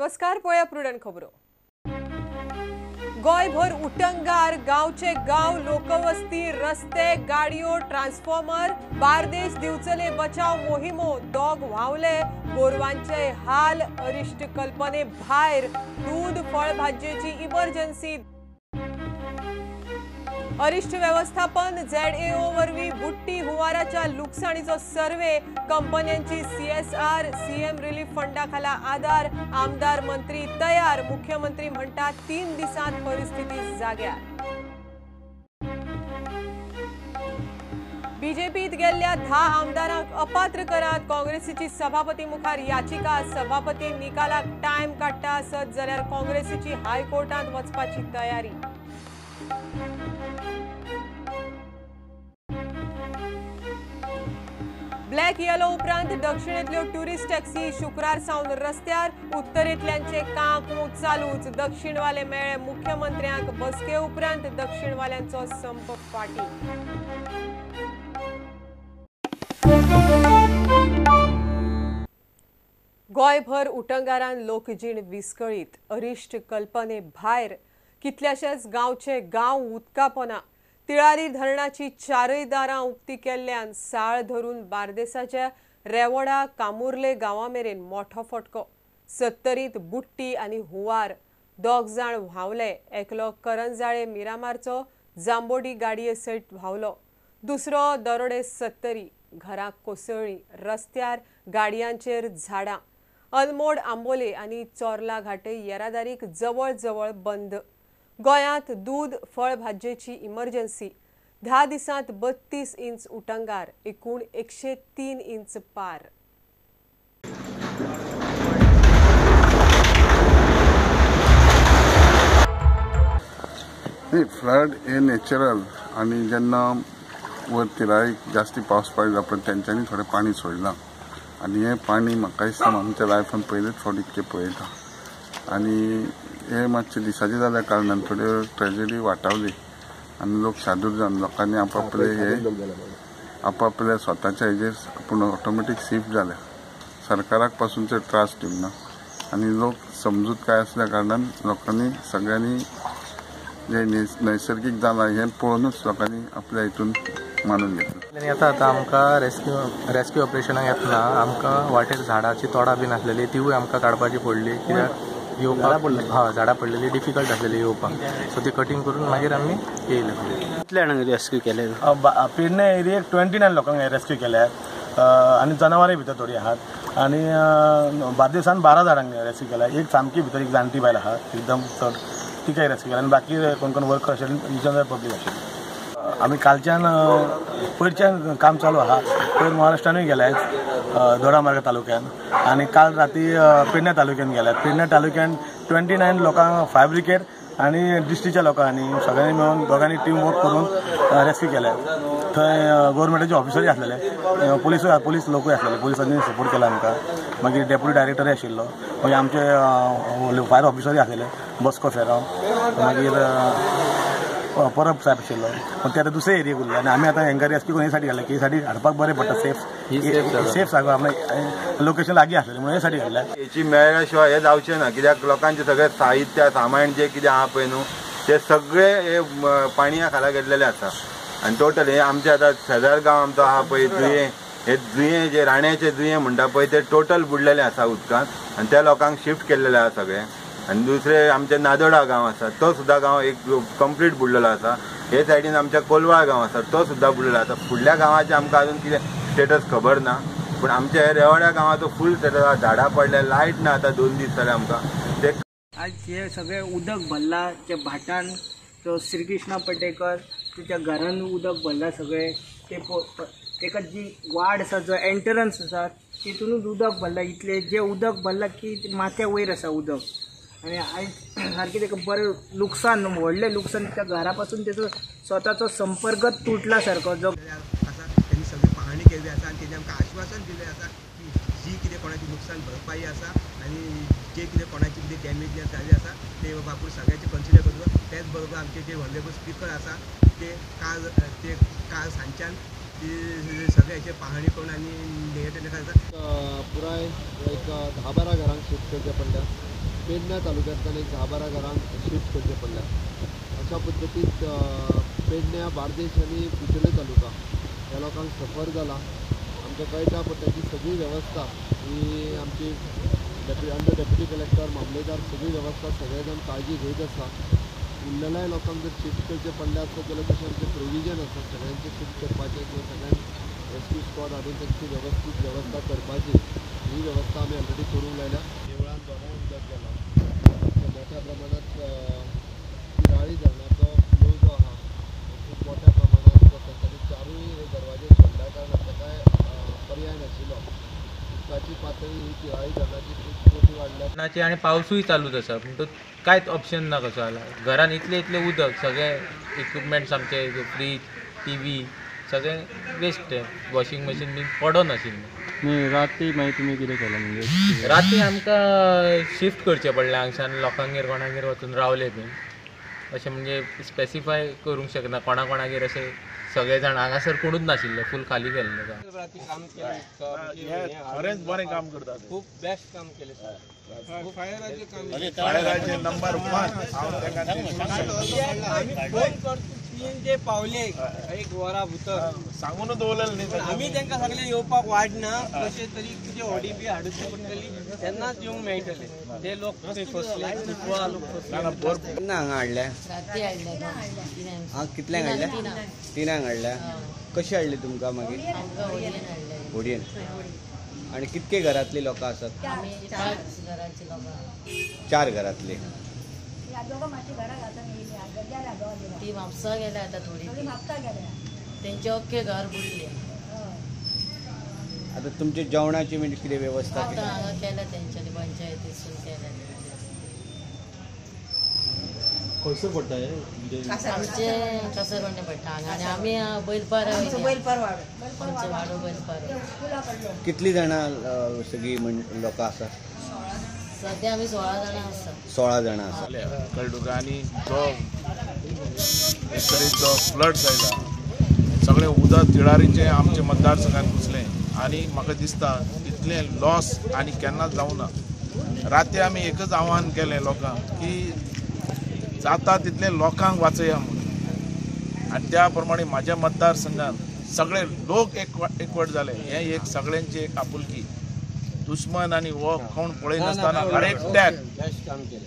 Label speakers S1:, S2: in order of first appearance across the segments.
S1: नमस्कार, पळया प्रुडंट खबरो। गोंयभर उटंगार, गांवचे गांव, लोकवस्ती, रस्ते, गाडयो, ट्रान्सफॉर्मर, बार्देश दिवचले बचाव मोहिमो, दोग व्हांवले, गोरवांचे हाल अरिश्ट कल्पने भायर, दूद फळभाजयेची इमर्जन्सी, अरिश्ट व्यवस्थापन ZAO वरवीं बुट्टी हुंवाराच्या लुकसाणीचो सर्वे, कंपन्यांची CSR CM relief फंडा खाला आधार, आमदार मंत्री तयार, मुख्यमंत्री म्हणटात 3 दिसांत परिस्थिती जाग्यार। बीजेपीत गेल्ल्या 10 आमदारांक अपात्र करात, काँग्रेसीची सभापती मुखार याचिका, सभापती निकालाक टायम काडटा आसत जाल्यार काँग्रेसीची हायकोर्टांत वचपाची तयारी। ब्लॅक येलो उपरांत दक्षिणेतल्यो ट्युरिस्ट टॅक्सी शुक्रार सावन रस्त्यार, उत्तरेंतल्यांचे कांकूं चालूच, दक्षिणवाले मेळ्ळे मुख्यमंत्र्यांक, बसके उपरांत दक्षिणवाल्यांचो संप फाटी। गोंयभर उटंगारान लोकजीण विस्कळीत, अरिश्ट कल्पने भायर, कितल्याशेच गांवचे गांव उदकापोना, तिळारी धरणाची 4 दारां उक्ती केल्ल्यान साळ धरून बार्देसाच्या रेवोडा कामुर्ले गांवा मेरेन मोठो फटको, 70त बुट्टी आनी हुंवार, 2 जाण व्हांवले, एकलो करंजाळे मिरामारचो जांबोडी गाडये सयत व्हांवलो, दुसरो दरोडे 70, घरां कोसळ्ळीं, रस्त्यार गाडयांचेर झाडां, अनमोड आंबोले आनी चोर्ला घाटे येरादारीक जवळ जवळ बंद। गोंयांत दूद फळभाजयेची इमर्जन्सी, 10 दिसांत 32 इंच उटंगार, एकूण 103 इंच पार।
S2: नाही, फ्लड हे नॅचरल आनी जेन्ना वर तिराईक जास्ती पावस पडला पण तेंच्यांनी थोडें पाणी सोडलां आनी हें पाणी म्हाका दिसता आमच्या लायफान पयलेच फावट इतकें पळयता आनी हे मातशे दिसाचे जाल्या कारणान थोड्यो ट्रेजेडी वाटावली आनी लोक सादूर जावन लोकांनी आपापले हे आपापल्या स्वताच्या हेजेर आपूण ऑटोमॅटीक सेफ जाले, सरकाराक पासून चड त्रास दिवंक ना आनी लोक समजूत काय आसल्या कारणान लोकांनी सगळ्यांनी जे नैसर्गीक जालां हें पळोवनूच लोकांनी आपल्या हितून मानून घेतलें।
S3: आनी आतां आमकां रेस्क्यू ऑपरेशनाक येतना आमकां वाटेर झाडाची तोडां बीन आसलेली तिवूय आमकां काडपाची पडली, कित्याक येवपाक झाडां पडलेली डिफिकल्ट आसलेली येवपाक, सो ती कटींग करून मागीर आमी येयले।
S4: कितले जाणांक रेस्क्यू केले?
S5: पेडणे एरियेक 29 लोकांक रेस्क्यू केल्या आनी जनावरांय भितर थोडी आहात आनी बार्देसान 12 जाणांक रेस्क्यू केल्या, एक सामकी भितर एक जाणटी बायल आहा एकदम चड, तिकाय रेस्क्यू केल्या आनी बाकी कोण कोण वर्कर आशिल्ले, जनरल पब्लीक आशिल्ली। आमी कालच्यान पयरच्यान काम चालू आहा, पयर महाराष्ट्रानूय गेले दोडामार्ग तालुक्यान आनी काल राती पेडण्या तालुक्यान गेल्यात। पेडण्या तालुक्यान 29 लोकांक फायर ब्रिगेड आनी डिस्ट्रिक्टच्या लोकांनी सगळ्यांनी मेळून दोगांनी टीम वर्क करून रेस्क्यू केल्या। थंय गव्हर्मेंटाचे ऑफिसरूय आसलेले, पुलीस लोकूय आसलेले, पुलिसांनी सपोर्ट केला आमकां, मागीर डेप्युटी डायरेक्टरूय आशिल्लो, मागीर आमचे फायर ऑफिसरूय आसलेले, बस्को फेराव, मागीर परब साहेब आशिल्लो, पण ते आतां दुसरे एरियेक उरले आनी आमी आतां हेंकां रेस्क्यू करून हे साठी घातले की हे साठी हाडपाक बरें पडटा, सेफ सेफ जागो आपणें लोकेशन लागीं आसलेलें म्हणून हे साठी घातल्या।
S6: हेची मेळ्ळ्या शिवाय हें जावचें ना, कित्याक लोकांचें सगळें साहित्य सामान जें कितें आहा पळय न्हू तें सगळें हे पाणया खाला गेल्लेलें आसा आनी टोटल हे आमचें आतां शेजार गांव आमचो आहा पळय जुयें, हे जुयें जे राण्याचें जुयें म्हणटा पळय तें टोटल बुडलेलें आसा उदकांत आनी त्या लोकांक शिफ्ट केल्लेलें आहा सगळें। आनी दुसरें आमचें नादोडा गांव आसा तो सुद्दां गांव एक कंप्लीट बुडलेलो आसा, हे सायडीन आमच्या कोलवाळ गांव आसा तो सुद्दां बुडलेलो आसा। फुडल्या गांवाचें आमकां अजून कितें स्टेटस खबर ना, पूण आमच्या हे रेवड्या गांवाचो फूल स्टेटस आसा, झाडां पडल्या, लायट ना आतां 2 दीस जाले आमकां। ते
S7: आज हे सगळें उदक भरलां त्या भाटान, तो श्रीकृष्णा पटेकर तुज्या घरान उदक भरलां सगळें, ते तेका जी वाड आसा जो एंट्रन्स आसा तितूनच उदक भरलां, इतलें जें उदक भरलां की माथ्या वयर आसा उदक आनी आयज सारकें ताका बरें लुकसाण, व्हडलें लुकसाण, त्या घरा पासून तेजो स्वताचो संपर्कच तुटला सारको जो
S8: आसा। तेणी सगळी पाहणी केल्ली आसा आनी तेणी आमकां आश्वासन दिल्लें आसा की जी कितें कोणाची लुकसाण भरपाई आसा आनी जे कितें कोणाची कितें डॅमेज जाल्ली आसा ते बाबा आपूण सगळ्यांचे कन्सिडर करतलो। तेच बरोबर आमचे जे ऑनरेबल स्पिकर आसा ते काल सांजच्यान सगळ्याचे पाहणी करून आनी पुराय
S9: एक 10-12 घरांक शिफ्ट करचें पडटा. पेडण्या तालुक्यांतल्यान एक 10-12 घरांक शिफ्ट करचें पडल्या. अशा पद्दतीन पेडण्या, बार्देश आनी बिचोले तालुका ह्या लोकांक सफर जाला. आमकां कळटा पण ताची सगळी वेवस्था ही आमची अंडर डेप्युटी कलेक्टर, मामलेदार सगळी वेवस्था सगळे जाण काळजी घेत आसा. उरलेल्या लोकांक जर शिफ्ट करचें पडलें आसत जाल्यार तशें आमचें प्रोविजन आसा सगळ्यांचें शिफ्ट करपाचें किंवा सगळ्यांक रेस्क्यू स्क्वॉड हाडून तांची वेवस्थीत वेवस्था करपाची ही वेवस्था आमी ऑलरेडी करूंक लायल्या. देवळान दोनाय उदक गेलां. मोठ्या प्रमाणात तिराळी धरणाचो फ्लो जो आहा खूब मोठ्या प्रमाणात तांच्यांनी 4 दरवाजे सोडल्या कारणान ताका पर्याय नाशिल्लो. उदकाची पातळी ही तिराळी धरणाची खूब मोठी वाडल्या
S10: आनी पावसूय चालूच आसा, म्हणटकच कांयच ऑप्शन ना कसो जाला. घरान इतलें इतलें उदक, सगळे इक्विपमेंट्स आमचे फ्रीज, टीव्ही सगळें वेस्ट, वॉशिंग मशीन बीन पडोन आशिल्लें.
S4: न्ही राती मागीर तुमी कितें केलें? म्हणजे
S10: राती आमकां शिफ्ट करचें पडलें हांगच्यान, लोकांगेर कोणागेर वचून रावले बीन. अशें म्हणजे स्पेसिफाय करूंक शकना कोणा कोणागेर, अशें सगळे जाण हांगासर कोणूच नाशिल्ले, फूल खाली गेल्ले.
S11: खरेंच बरें काम करता,
S7: खूब बेस्ट काम केलें.
S11: फायराचें नंबर 1.
S7: फोन करता 3 ते पावले एक वरा भितर
S11: सांगून दवरलें न्ही.
S7: आमी तांकां सांगलें येवपाक वाडना, कशें तरी कितें होडी बी हाडची पडटली तेन्नाच येवंक मेळटलें. ते लोक फसले, लोक फसले.
S4: केन्ना हांगा हाडल्या? कितल्यांक हाडल्या? 3 हाडल्या. कशी हाडली तुमकां मागीर? होडयेन. आनी कितके घरांतली लोकां आसात? 4 घरांतली.
S12: ती म्हापसा गेल्या आता थोडी, तेंचे अख्खे घर बुडले.
S4: आता तुमच्या जेवणाची म्हणजे कितें वेवस्था
S12: आता हांगा केल्या तेंच्यांनी, पंचायतीसून केल्या.
S4: खंयसर पडटा?
S12: आमचे कासरकोंडे पडटा हांगा. आनी आमी बैलपार, आमचो वाडो बैलपार.
S4: कितली जाणां सगळीं लोकां आसा?
S12: सद्या आमी 16 जाणां आसा.
S4: 16 जाणां आसा.
S11: कळटुका. आनी जो एक तरेचो फ्लड जायला, सगळें उदक तिळारीचें आमच्या मतदारसंघात घुसलें आनी म्हाका दिसता इतलें लॉस आनी केन्नाच जावना. राती आमी एकच आव्हान केलें लोकांक की जाता तितलें लोकांक वाचया म्हणून, आनी त्या प्रमाणे म्हाज्या मतदारसंघात सगळे लोक एकवट जाले. हें एक सगळ्यांची एक आपुलकी, दुश्मन आनी हो कोण पळयनासतना हर एकट्याक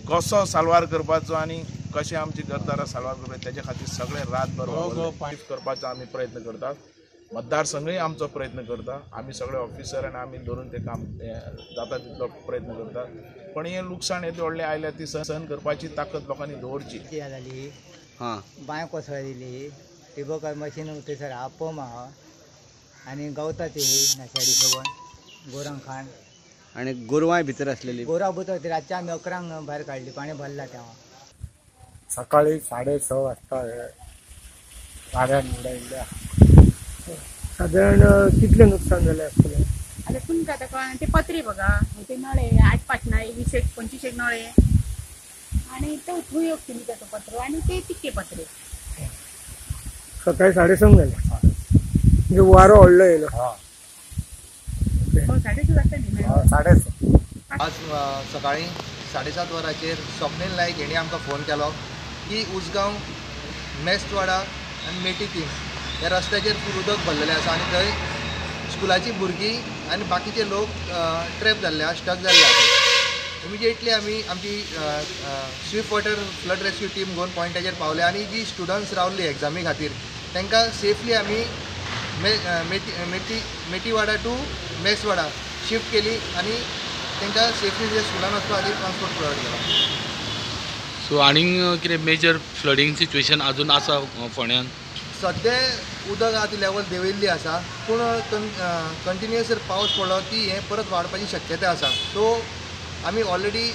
S11: कसो साल्वार करपाचो आनी कशें आमची घरदारां साल्वार करपाचें तेजे खातीर सगळे रातभर करपाचो आमी प्रयत्न करतात. मतदारसंघूय आमचो प्रयत्न करता, आमी सगळे ऑफिसर आनी आमी धरून ते काम जाता तितलो प्रयत्न करतात. पण हें लुकसाण येदें व्हडलें आयल्यार ती सहन करपाची ताकद लोकांनी दवरची.
S7: जाली बांय कोसळिल्ली, टिबकार मशीन थंयसर पंप आहा आनी गवताची नाशाडी सगळं गोरांक खाण
S4: आनी गोरवांय भितर आसलेली.
S7: गोरां भितर रातच्या आमी 11 भायर काडली, पाणी भरला तेव्हा.
S13: सकाळी 6:30 वाजता वाऱ्यान उडयल्ल्या.
S7: सादारण कितलें नुकसान जालें आसतलें?
S14: आतां तुमकां आतां कळना ते पत्रे बघा, ते नळे 8-5 नळे, 20-25 नळे आनी तो थंय एक सिमेंटाचो पत्रो आनी ते तिक्के पत्रे.
S7: सकाळी 6:30 जालें म्हणजे वारो व्हडलो येयलो.
S14: 6:30 वाजता न्ही?
S13: 6:30.
S9: आज सकाळी 7:30 वरांचेर स्वप्नील नायक हेणी आमकां फोन केलो की उसगांव, मेस्तवाडा आनी मेटी 3 ह्या रस्त्याचेर फूल उदक भरलेलें आसा आनी थंय स्कुलाची भुरगीं आनी बाकीचे लोक ट्रॅप जाल्ले आसा, स्टक जाल्ले आसा. इमिजिएटली आमी आमची swift water flood rescue team घेवन पॉयंटाचेर पावले आनी जी स्टुडंट्स रावल्ली एग्जामी खातीर तांकां सेफली आमी मेटीवाडा टू मेसवाडा शिफ्ट केली आनी तांकां सेफली जे स्कुलान वचपा खातीर ट्रान्सपोर्ट प्रोवायड केला.
S15: सो आनीक कितें मेजर फ्लडींग सिच्युएशन अजून आसा फोंड्यान?
S9: सद्या उदक आहा ती लेवल देंविल्ली आसा, पूण कंटिन्युअस जर पावस पडलो की हें परत वाडपाची शक्यता आसा. सो आमी ऑलरेडी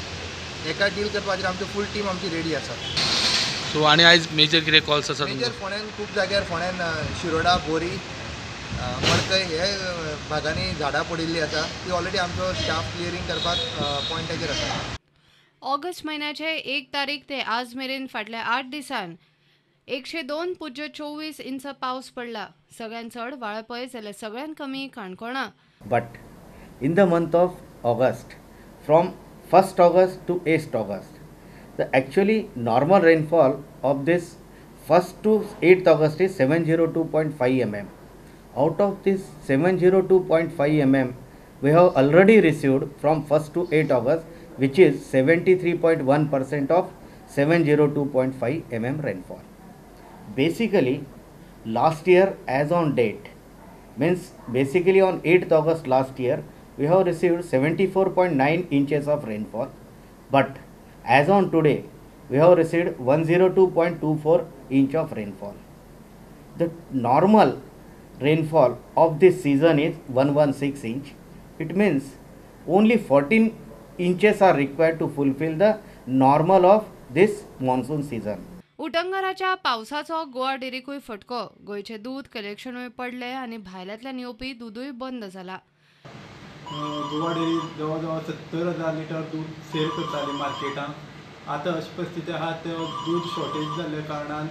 S9: हेका डील करपा खातीर आमची फूल टीम आमची रेडी आसा.
S15: सो आनी आयज मेजर कितें कॉल्स आसा?
S9: मेजर फोंड्यान खूब जाग्यार, फोंड्यान शिरोडा, बोरी, मडकय हे भागांनी झाडां पडिल्लीं आसा, ती ऑलरेडी आमचो स्टाफ क्लियरींग करपाक पॉयंटाचेर आसा.
S16: ऑगस्ट म्हयन्याचे 1 तारीख ते आज मेरेन फाटल्या 8 दिसांत 102.24 इंच पावस पडला. सगळ्यांत चड वाळपय जाल्यार सगळ्यांत कमी काणकोणा.
S17: But in the month of August from 1st August to 8th August. The actually normal rainfall of this 1st to 8th August is 702.5 mm. Out of this 702.5 mm, we have already received from 1st to 8th August, which is 73.1% of 702.5 mm rainfall. Basically, last year as on date, means basically on 8th August last year, we have received 74.9 inches of rainfall, but as on today, we have received 102.24 inch of rainfall. The normal rainfall of this season is 116 inch. It means only 14 inches are required to fulfill the normal of this monsoon season.
S16: उटंगाराच्या पावसाचो गोवा डेरीकूय फटको. गोंयचें दूद कलेक्शनूय पडलें आनी भायल्यांतल्यान येवपी दुदूय बंद जाला.
S18: Goa dairy जवळ जवळ 70,000 लिटर दूद सेल करताली मार्केटान. आतां अशी परिस्थिती आहा, ते दूद शॉर्टेज जाल्ल्या कारणान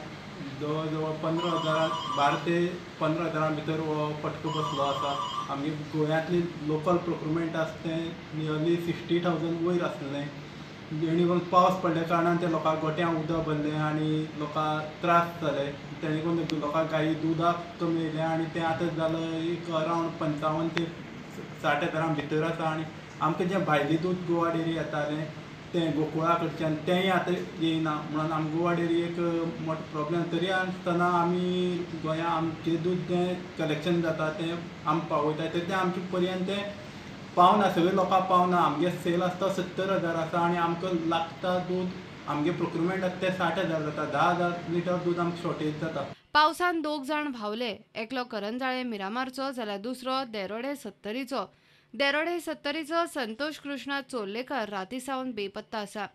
S18: जवळ जवळ 15,000 12 ते 15,000 भितर हो फटको बसलो आसा. आमगे गोंयांतली लोकल प्रोक्युरमेंट आसा तें नियरली 60,000 वयर आसलें. जेणे करून पावस पडल्या कारणान ते लोकांक गोट्यां उदक भरलें आनी लोकांक त्रास जाले. तेणे करून लोकांक गायी दुदाक कमी येयलें आनी तें आतां जालें एक अरावंड 55 ते 60,000 भितर आसा. आनी आमकां जें भायलें दूद गोवा डेअरी येतालें तें गोकुळा कडच्यान तेंय आतां येयना म्हणून आमकां गोवा डेअरी एक मोठो प्रोब्लेम. तरी आसतना आमी गोंया आमचें दूद जें कलेक्शन जाता तें आमी पावयता, तर तें आमचे पर्यंत तें पावना, सगळे लोकांक पावना. आमगे सेल आसता 70,000 आसा आनी आमकां लागता दूद, आमगे प्रोक्युरमेंट आसा तें 60,000 जाता. 10,000 लिटर दूद आमकां शॉर्टेज जाता.
S16: पावसान 2 जाण व्हांवले. एकलो करंजाळे मिरामारचो जाल्यार दुसरो देरोडे सत्तरीचो. देरोडे सत्तरीचो संतोष कृष्णा चोर्लेकर राती सावन बेपत्ता आसा.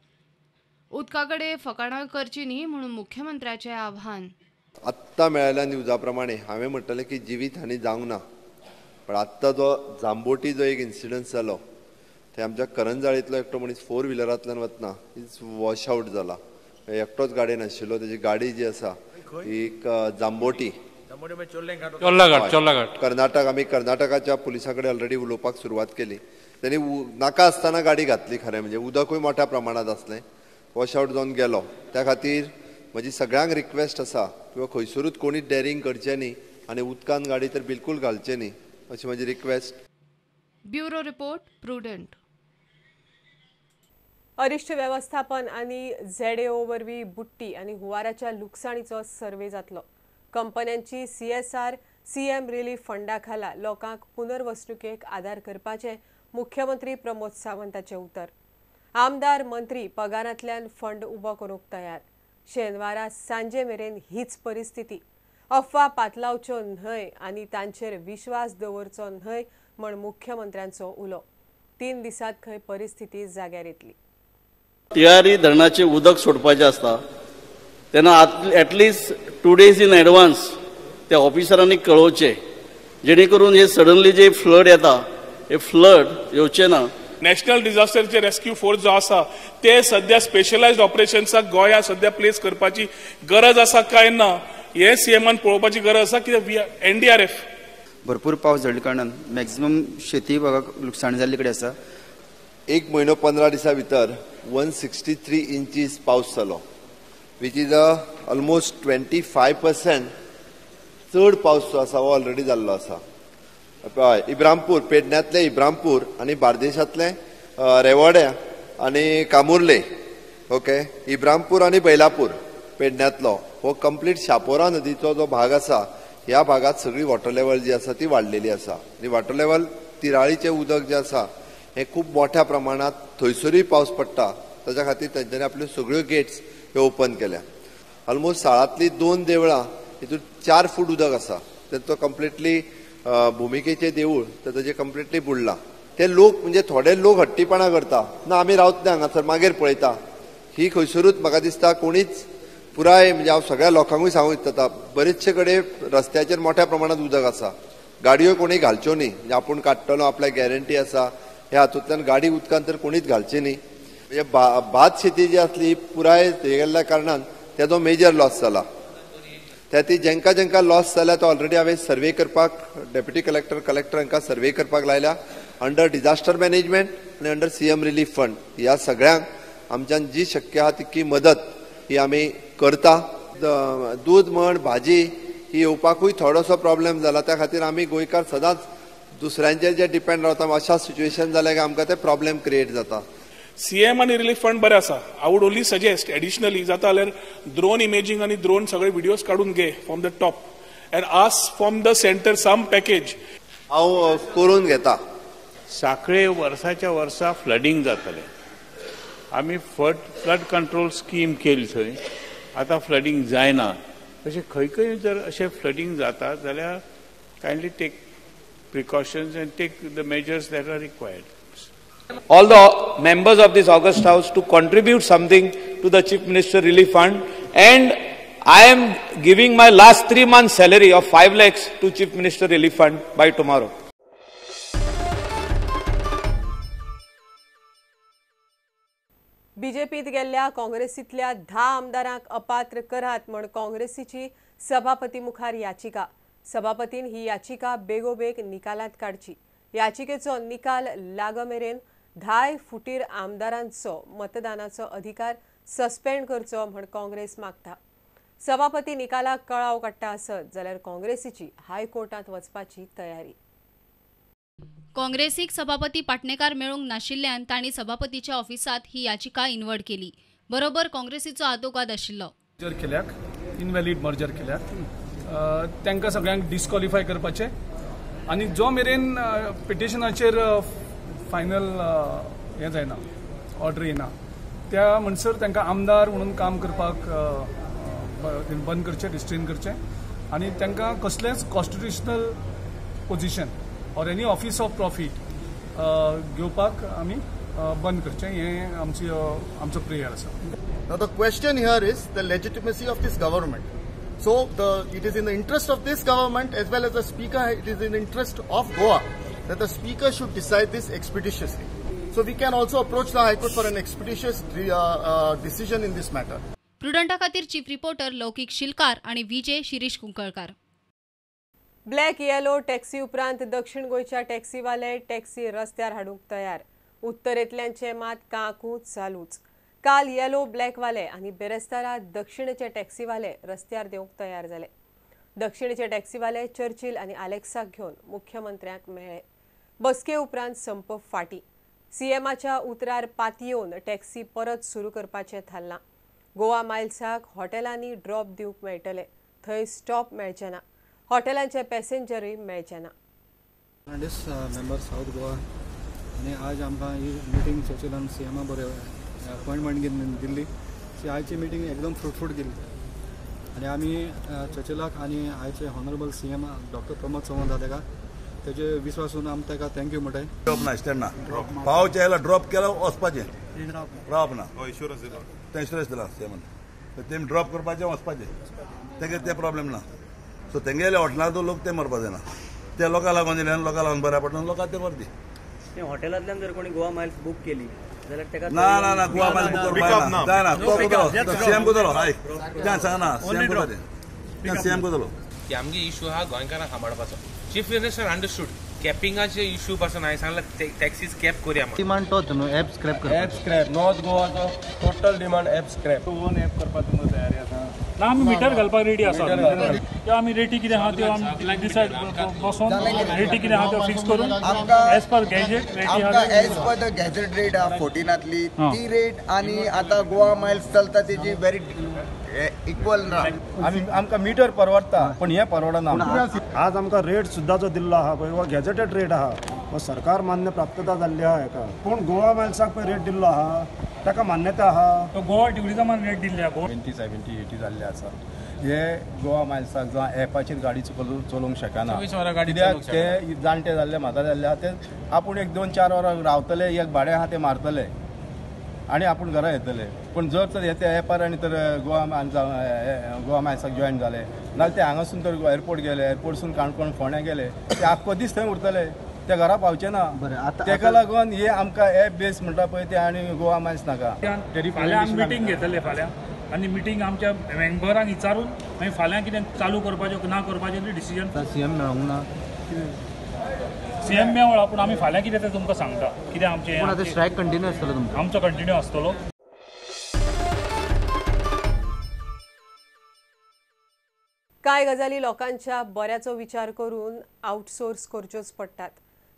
S16: उदका कडेन फकाणां करची न्ही म्हणून मुख्यमंत्र्याचें आव्हान.
S9: आत्तां मेळिल्ल्या न्यूजा प्रमाणे हांवें म्हणटलें की जिवीत हानी जावंक ना, पण आत्तां जो जांबोटी जो एक इन्सिडंट जालो थंय आमच्या करंजाळींतलो एकटो मनीस 4 व्हिलरांतल्यान वतना is wash out जाला. एकटोच गाडयेन आशिल्लो, तेजी गाडी जी आसा एक जांबोटी
S15: चोर्लाघाट
S9: कर्नाटक. आमी कर्नाटकाच्या पुलिसां कडेन ऑलरेडी उलोवपाक सुरवात केली. तेणी नाका आसतना गाडी घातली, खरें म्हणजे उदकूय मोठ्या प्रमाणांत आसलें, वॉश आवट जावन गेलो. त्या खातीर म्हजी सगळ्यांक रिक्वेस्ट आसा किंवा खंयसरूच कोणी डेरिंग करचें न्ही आनी उदकान गाडी तर बिलकूल घालचें न्ही, अशी म्हजी रिक्वेस्ट.
S16: Bureau report, Prudent.
S1: अरिश्ट वेवस्थापन आनी ZAO वरवीं बुट्टी आनी हुंवाराच्या लुकसाणीचो सर्वे जातलो. कंपन्यांची CSR CM relief फंडा खाला लोकांक पुनर्वसणुकेक आदार करपाचें मुख्यमंत्री प्रमोद सावंताचें उतर. आमदार मंत्री पगारांतल्यान फंड उबो करूंक तयार. शेनवारा सांजे मेरेन हीच परिस्थिती. अफवा पातलावच्यो न्हय आनी तांचेर विश्वास दवरचो न्हय म्हण मुख्यमंत्र्यांचो उलो. 3 दिसांत खंय परिस्थिती जाग्यार येतली.
S19: तिळारी धरणाचें उदक सोडपाचें आसता तेन्ना at least 2 days in advance त्या ऑफिसरांनी कळोवचें, जेणे करून हे सडनली जे फ्लड येता हे फ्लड येवचें ना.
S11: नॅशनल डिझास्टरचे रेस्क्यू फोर्स जो आसा ते सध्या स्पेशलायज्ड ऑपरेशन्साक गोंया सध्या प्लेस करपाची गरज आसा काय ना हे सीएमान पळोवपाची गरज आसा. कित्याक एनडीआरएफ
S20: भरपूर पावस जाल्ल्या कारणान मॅक्झिमम शेती भागाक लुकसाण जाल्ले कडेन आसा.
S9: 1 म्हयनो 15 दिसां भितर 163 इंचीस पावस जालो, which is a almost 25% चड पावस जो आसा हो ऑलरेडी जाल्लो आसा. इब्रामपूर, पेडण्यांतलें इब्रामपूर आनी बार्देशांतलें रेवोड्या आनी कामुर्ले, ओके, इब्रामपूर आनी बैलापूर पेडण्यांतलो हो कंप्लीट शापोरा नदीचो जो भाग आसा ह्या भागात सगळी वॉटर लेवल जी आसा ती वाडलेली आसा. आनी वॉटर लेवल तिराळीचें उदक जें आसा हें खूब मोठ्या प्रमाणांत थंयसरूय पावस पडटा, ताच्या खातीर तेंच्यांनी आपल्यो सगळ्यो गेट्स ह्यो ओपन केल्या. ऑलमोस्ट साळांतलीं 2 देवळां हितून 4 फूट उदक आसा, तेंचो कंप्लिटली भुमिकेचें देवूळ ताजें कंप्लिटली बुडलां. ते लोक म्हणजे थोडे लोक हट्टीपणां करता, ना आमी रावतले हांगासर मागीर पळयता, ही खंयसरूच म्हाका दिसता कोणीच पुराय म्हणजे हांव सगळ्या लोकांकूय सांगूंक इच्छिता, बरेचशे कडेन रस्त्याचेर मोठ्या प्रमाणांत उदक आसा, गाडयो कोणी घालच्यो न्ही, म्हणजे आपूण काडटलो आपल्याक गॅरंटी आसा ह्या हातूंतल्यान गाडी उदकान तर कोणीच घालची न्ही. म्हणजे भात शेती जी आसली पुराय हे गेल्ल्या कारणान तेजो मेजर लॉस जाला. त्या ती जेंका जेंका लॉस जाल्या तो ऑलरेडी हांवें सर्वे करपाक डेप्युटी कलेक्टर कलेक्टर हांकां सर्वे करपाक लायल्या. अंडर डिझास्टर मॅनेजमेंट आनी अंडर CM relief fund ह्या सगळ्यांक आमच्यान जी शक्य आहा तितकी मदत ही आमी करता. दूद म्हण भाजी ही येवपाकूय थोडोसो प्रॉब्लेम जाला, त्या खातीर आमी गोंयकार सदांच दुसऱ्यांचेर जे डिपेंड रावता. अशा सिच्युएशन जाल्यार आमकां ते प्रॉब्लेम क्रिएट जाता.
S21: सीएम आनी रिलीफ फंड बरें आसा. I would only suggest additionally जाता जाल्यार ड्रोन इमेजींग आनी ड्रोन सगळे व्हिडियोज काडून घे from the top and ask from the centre some package.
S9: हांव करून घेता.
S22: साखळे वर्साच्या वर्सा फ्लडींग जातलें. आमी फ्लड कंट्रोल स्कीम केली थंय, आतां फ्लडींग जायना. अशें खंय खंय जर अशें फ्लडींग जाता जाल्यार kindly take precautions and take the measures that are required.
S23: All the members of this august house to contribute something to the Chief Minister Relief Fund, and I am giving my last 3 months salary of 5 lakhs to Chief Minister Relief Fund by tomorrow.
S1: बीजेपीत गेल्ल्या काँग्रेसीतल्या 10 आमदारांक अपात्र करात म्हण काँग्रेसीची सभापती मुखार याचिका. सभापतीन ही याचिका बेगोबेग निकालांत काडची. याचिकेचो निकाल लागमेरेन 10 फुटीर आमदारांचो मतदानाचो अधिकार सस्पेंड करचो म्हण काँग्रेस मागता. सभापती निकालाक कळाव काडटा आसत जाल्यार काँग्रेसीची हायकोर्टांत वचपाची तयारी.
S16: काँग्रेसीक सभापती पाटणेकार मेळूंक नाशिल्ल्यान तांणी सभापतीच्या ऑफिसांत ही याचिका इन्वर्ड केली. बरोबर काँग्रेसीचो आदोगाद आशिल्लो.
S24: मर्जर केल्याक इनव्हॅलिड मर्जर केल्याक तांकां सगळ्यांक डिस्क्वॉलिफाय करपाचें आनी जो मेरेन पिटिशनाचेर फायनल हें जायना, ऑर्डर येना, त्या म्हणसर तांकां आमदार म्हणून काम करपाक बंद करचें, रिस्ट्रेन करचें आनी तांकां कसलेंच constitutional position or any office of profit घेवपाक आमी बंद करचें, हें आमची आमचो प्रेयर आसा.
S25: Now the question here is the legitimacy of this government. So it is in the interest of this government as well as the speaker, it is in the interest of Goa that the speaker should decide this expeditiously. So we can also approach the High Court for an expeditious decision in this matter.
S16: प्रुडंटा खातीर chief reporter लौकिक शिलकार आणि Vijay Shirish Kunkalkar.
S1: Black yellow taxi उपरांत दक्षिण गोंयच्या टॅक्सीवाले taxi रस्त्यार हाडूंक तयार. उत्तरेंतल्यांचे मात काकूत चालूच. काल येलो ब्लॅकवाले आनी बेरेस्तारा दक्षिणेचे टॅक्सीवाले रस्त्यार देवंक तयार जाले. दक्षिणेचे टॅक्सीवाले चर्चिल आनी आलेक्साक घेवन मुख्यमंत्र्यांक मेळ्ळे. बसके उपरांत संप फाटी. सीएमाच्या उतरार पातयेवन टॅक्सी परत सुरू करपाचें थारलां. गोवा मायल्साक हॉटेलांनी ड्रॉप दिवंक मेळटले, थंय स्टॉप मेळचे ना. हॉटेलांचे पॅसेंजरूय मेळचे ना.
S26: फर्नांडीस मेंबर साऊथ गोवा आनी आज आमकां ही मिटींग चर्चिलान सीएमा बरोबर अपॉयंटमेंट दिल्ली. सी आयची मिटींग एकदम फ्रुटफूल गेली आनी आमी चर्चिलाक आनी आयचे honourable CM doctor Pramod Sawant आहा तेका तेजे विश्वासून आमी ताका thank you म्हणटाय.
S27: ड्रॉप ना स्टँड ना पावचे आयला ड्रॉप केला वचपाचें रावप ना. इन्शुरन्स दिला, तें इन्शुरन्स दिला सीएमान, तेमी ड्रॉप करपाचें वचपाचें, तेगे तें प्रॉब्लेम ना. सो तेंगेले हॉटेलांत लोक ते मरपा जायना, ते लोकां लागून दिले आनी लोकां लागून बऱ्या पडटा, लोकां ते व्हरती.
S28: हॉटेलांतल्यान जर कोणी गोवा मायल्स बूक केली जाल्यार तेका
S27: ना ना ना गोवा मायल्स बूक करपाक जायना, जायना. तो कोतलो सीएम कोतलो आयक त्या सांगना, सीएम कोतलो त्या सीएम कोतलो
S29: की आमगे इशू आहा गोंयकारांक सांबाळपाचो. चीफ मिनिस्टर अंडरस्टूड कॅपिंगाचे इशू पासून हांवें सांगलां टॅक्सीज कॅप करुया.
S30: डिमांड तोच न्हू, एप स्क्रॅप करप.
S31: एप स्क्रॅप नॉर्थ गोवाचो total demand app scrap. Own app करपाक तुमकां तयारी आसा
S32: ना? आमी मिटर घालपाक रेडी आसा. त्यो आमी रेटी कितें आहा त्यो आमी डिसायड बसोन रेटी कितें आहा त्यो फिक्स करून एज पर गॅजेट रेटी आहा.
S33: As per the gazette rate आहा 14 ती रेट आनी आतां गोवा मायल्स चलता तेजी व्हेरी इक्वल ना.
S20: आमी आमकां मिटर परवडटा पण हें परवडना.
S34: आज आमकां रेट सुद्दां जो दिल्लो आहा पळय हो गॅजेटेड रेट आहा, हो सरकार मान्य प्राप्तता जाल्ली आहा हेका. पूण गोवा मायल्साक पळय रेट दिल्लो आहा ताका मान्यता आहा.
S32: तो गोवा ट्युरिजमान रेट दिल्ली आहा
S20: 20 70 80 जाल्ले आसा. हे गोवा मायल्साक जावं एपाचेर गाडी चलोवंक शकना, कित्याक ते जाणटे जाल्ले म्हातारे जाल्ले आहा, ते आपूण 1 2 4 वरां रावतले, एक भाडें आहा ते मारतले आनी आपूण घरा येतले. पूण जर तर हे ते एपार आनी तर गोवा गोवा मायल्साक जॉयन जाले नाल्यार ते हांगासून तर एअरपोर्ट गेले, एअरपोर्टसून काणकोण फोंड्या गेले, ते आख्खो दीस थंय उरतले, ते घरा पावचे ना. तेका लागून हे आमकां एप बेस म्हणटा पळय ते आनी गोवा मायल्स नाका.
S32: फाल्यां आमी मिटींग घेतले फाल्यां आनी मिटींग आमच्या मेंबरांक विचारून मागीर फाल्यां कितें चालू करपाचें ना करपाचें डिसिजन.
S30: सीएम मेळोंक ना,
S32: सीएम मेवळा पूण आमी फाल्यां कितें तें तुमकां सांगता कितें आमचें.
S30: पूण आतां स्ट्रायक कंटिन्यू आसतलो तुमचो?
S32: आमचो कंटिन्यू आसतलो.
S1: कांय गजाली लोकांच्या बऱ्याचो विचार करून आउटसोर्स करच्योच पडटात.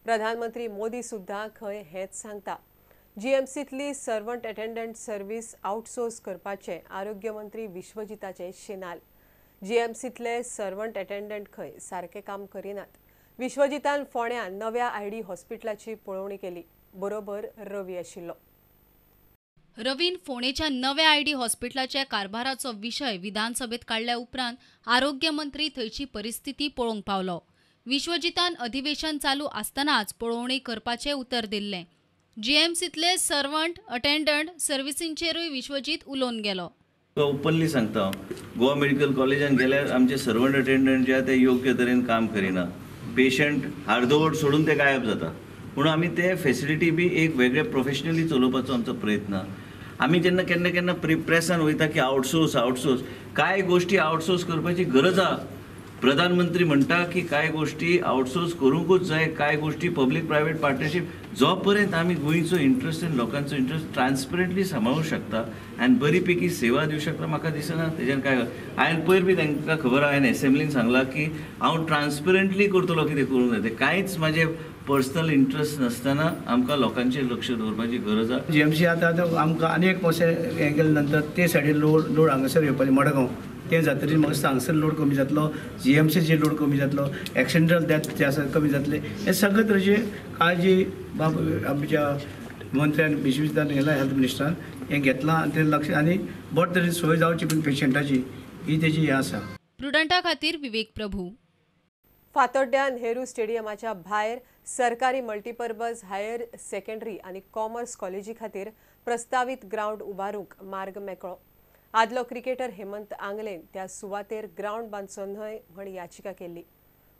S1: प्रधानमंत्री मोदी सुद्दां खंय हेंच सांगता. जीएमसींतली सर्वंट अटेंडंट सर्वीस आउटसोर्स करपाचें आरोग्य मंत्री विश्वजिताचें शिनाल. जीएमसींतले सर्वंट अटेंडंट खंय सारकें काम करिनात. विश्वजितान फोंड्या नव्या आयडी हॉस्पिटलाची पळोवणी केली. बरोबर रवी आशिल्लो.
S2: रवीन फोंडेच्या नव्या आयडी हॉस्पिटलाच्या कारभाराचो विशय विधानसभेत काडल्या उपरांत आरोग्य मंत्री थंयची परिस्थिती पळोवंक पावलो. विश्वजितान अधिवेशन चालू आसतनाच पळोवणी करपाचें उतर दिल्लें. जीएमसींतले सर्वंट अटेंडंट सर्विसींचेरूय विश्वजीत उलोवन गेलो.
S3: ओपनली सांगता हांव, गोवा मेडिकल कॉलेजान गेल्यार आमचे सर्वंट अटेंडंट जे आहा ते योग्य तरेन काम करिना. पेशंट अर्दवट सोडून ते गायब जाता. म्हणून आमी ते फेसिलिटी बी एक वेगळे प्रोफेशनली चलोवपाचो आमचो प्रयत्न. आमी जेन्ना केन्ना केन्ना प्रेसान वयता की आउटसोर्स आउटसोर्स, कांय गोश्टी आउटसोर्स करपाची गरज आहा. प्रधानमंत्री म्हणटा की कांय गोश्टी आउटसोर्स करूंकूच जाय, कांय गोश्टी पब्लीक प्रायवेट पार्टनरशीप. जो पर्यंत आमी गोंयचो इंट्रस्ट आनी लोकांचो इंट्रस्ट ट्रान्सपरंटली सांबाळूंक शकता आनी बरी पैकी सेवा दिवं शकता, म्हाका दिसना तेज्यान काय. हांवें पयर बी तांकां खबर आहा, हांवें एसेंब्लीन सांगलां की हांव ट्रान्सपरंटली करतलो कितें करूंक जाय तें. कांयच म्हाजें पर्सनल इंट्रस्ट नासतना आमकां लोकांचेर लक्ष दवरपाची गरज आहा.
S4: जीएमसी आतां आमकां आनी एक मातशें हें केलें नंतर ते सायडीन लोड हांगासर येवपाचें मडगांव तें जातकीर म्हाका हांगसर लोड कमी जातलो, जीएमसीचेर लोड कमी जातलो, एक्सिडेंटल डेथ जे आसा कमी जातले. हे सगळे तरेची काळजी बाब आमच्या मंत्र्यान विश्वजितान गेला, हेल्थ मिनिस्टरान हें घेतलां आनी तें लक्ष आनी बरे तरेन सोय जावची पण पेशंटाची ही तेजी हें आसा.
S2: प्रुडंटा खातीर विवेक प्रभू.
S1: फातोड्ड्या नेहरू स्टेडियमाच्या भायर सरकारी मल्टीपर्पज हायर सेकंडरी आनी कॉमर्स कॉलेजी खातीर प्रस्तावीत ग्रावंड उबारूंक मार्ग मेकळो. आदलो क्रिकेटर हेमंत आंगलेन त्या सुवातेर ग्रावंड बांदचो न्हय म्हण याचिका केल्ली.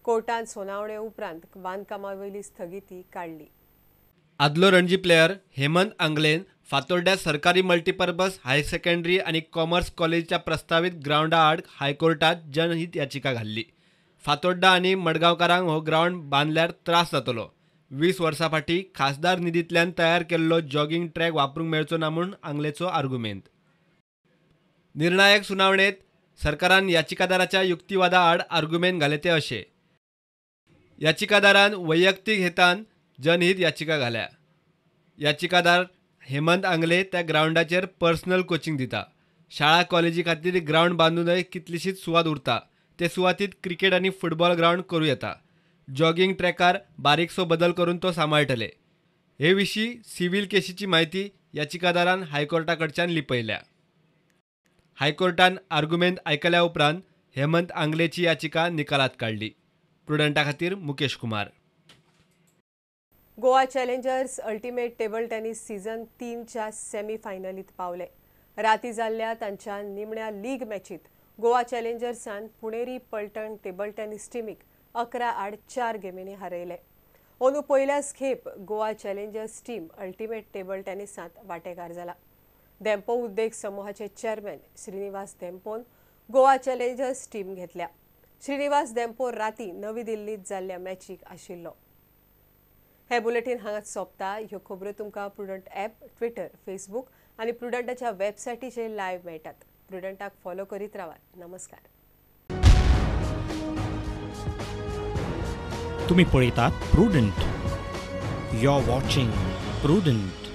S1: कोर्टान सुनावणे उपरांत बांदकामा वयली स्थगिती काडली.
S5: आदलो रणजी प्लेयर हेमंत आंगलेन फातोड्ड्या सरकारी मल्टीपर्पज हायर सेकंडरी आनी कॉमर्स कॉलेजीच्या प्रस्तावीत ग्रावंडा आड हायकोर्टात जनहीत याचिका घाल्ली. फातोड्डा आनी मडगांवकारांक हो ग्रावंड बांदल्यार त्रास जातलो. 20 वर्सां फाटीं खासदार निधींतल्यान तयार केल्लो जॉगिंग ट्रॅक वापरूंक मेळचो ना म्हूण आंगलेचो आर्गुमेंत. निर्णायक सुनावणेत सरकारान याचिकादाराच्या युक्तिवादा आड आर्गुमेंत घाले ते अशे. याचिकादारान वैयक्तीक हेतान जनहीत याचिका घाल्या. याचिकादार हेमंत आंगले त्या ग्रावंडाचेर पर्सनल कोचिंग दिता. शाळा कॉलेजी खातीर ग्रावंड बांदूनय कितलीशीच सुवात उरता. ते सुवातीत क्रिकेट आनी फुटबॉल ग्रावंड करूं येता. जॉगिंग ट्रॅकार बारीकसो बदल करून तो सांबाळटले. हे विशीं सिव्हील केशीची म्हायती याचिकादारान हायकोर्टा कडच्यान लिपयल्या. हायकोर्टान आर्गुमेंत आयकल्या उपरांत हेमंत आंगलेची याचिका निकालात काडली. प्रुडंटा खातीर Mukesh Kumar.
S1: Goa challengers ultimate table tennis season 3च्या सेमीफायनलीत पावले. राती जाल्ल्या तांच्या निमण्या लीग मॅचीत गोवा चॅलेंजर्सान पुणेरी पलटण टेबल टेनिस टिमीक 11-4 गेमींनी हारयले. अंदू पयल्याच खेप Goa challengers team ultimate table टेनिसांत वांटेकार जाला. धेंपो उद्देग समूहाचे चेअरमॅन श्रीनिवास धेंपोन गोवा चॅलेंजर्स टीम घेतल्या. श्रीनिवास धेंपो राती नवी दिल्लीत जाल्ल्या मॅचीक आशिल्लो. हे बुलेटीन हांगाच सोंपता. ह्यो खबरो तुमकां प्रुडंट ॲप, ट्विटर, फेसबूक आनी प्रुडंटाच्या वेबसायटीचेर लायव्ह मेळटात. प्रुडंटाक फॉलो करीत रावात. नमस्कार.
S6: तुम्ही पळयतात Prudent. You are watching Prudent.